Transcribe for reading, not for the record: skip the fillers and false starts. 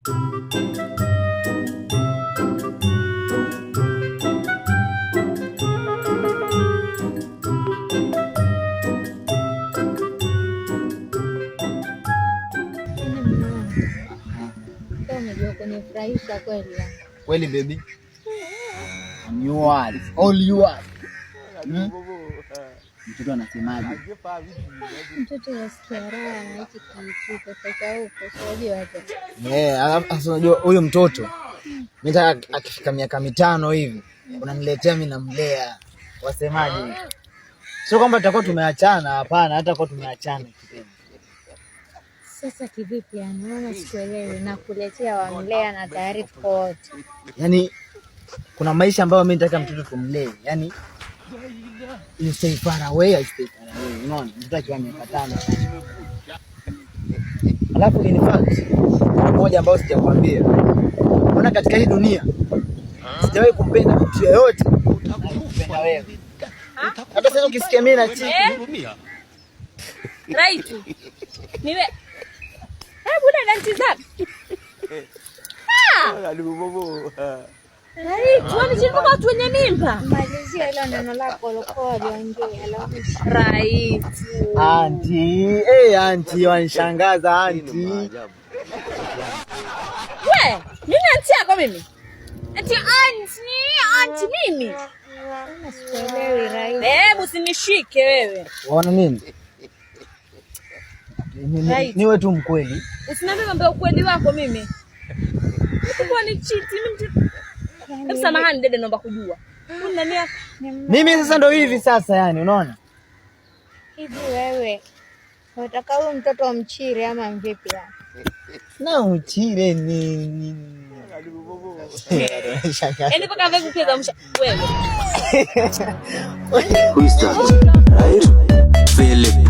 Unajua kunifurahisha kweli. Kweli baby. I'm yours. All yours. Mtoto anasemaje? Mtoto yasikia raha na hichi kipepe cha huko, si unajua hata. Eh, alafu unajua huyu mtoto mimi nataka akifika miaka 5 hivi unaniletea mimi namlea. Wasemaje? Sio kwamba tutakuwa tumeachana, hapana, hata kwa tumeachana kipenzi. Sasa kivipi yani? Mama sikuelewi, nakuletea wamlea na tayari tuko wote. Yaani kuna maisha ambayo mimi nataka mtoto tumlee. Yaani you stay far away, I stay far away. Unaona? Mtoto akiwa miaka 5. Alafu in fact, moja ambayo sijakwambia. Unaona katika hii dunia sijawahi kumpenda mtu yeyote kupenda wewe. Hata sasa ukisikia mimi na chiki. Right. Niwe. Hebu dada nitizame. Ah! Right, wanichukua watu wenye mimba. Malizia hilo neno lako ulikuwa uliongea la mwisho. Right. Auntie, auntie wanishangaza auntie. We, mimi auntie yako mimi? Ati auntie, auntie mimi? Kama sikuelewi right. Hebu usinishike wewe. Waona nini? Right. Niwe tu mkweli. Usiniambie mambo ya ukweli wako mimi. Kwa ni cheat mimi. Hebu samahani dada, naomba kujua. Huyu nani yako? Mimi sasa ndo hivi sasa yani, unaona? Hivi wewe unataka huyu mtoto mchire ama mvipi yani? Na uchire nini? Yaani mpaka vipi pia za msha wewe. Who is that? Right? Philip.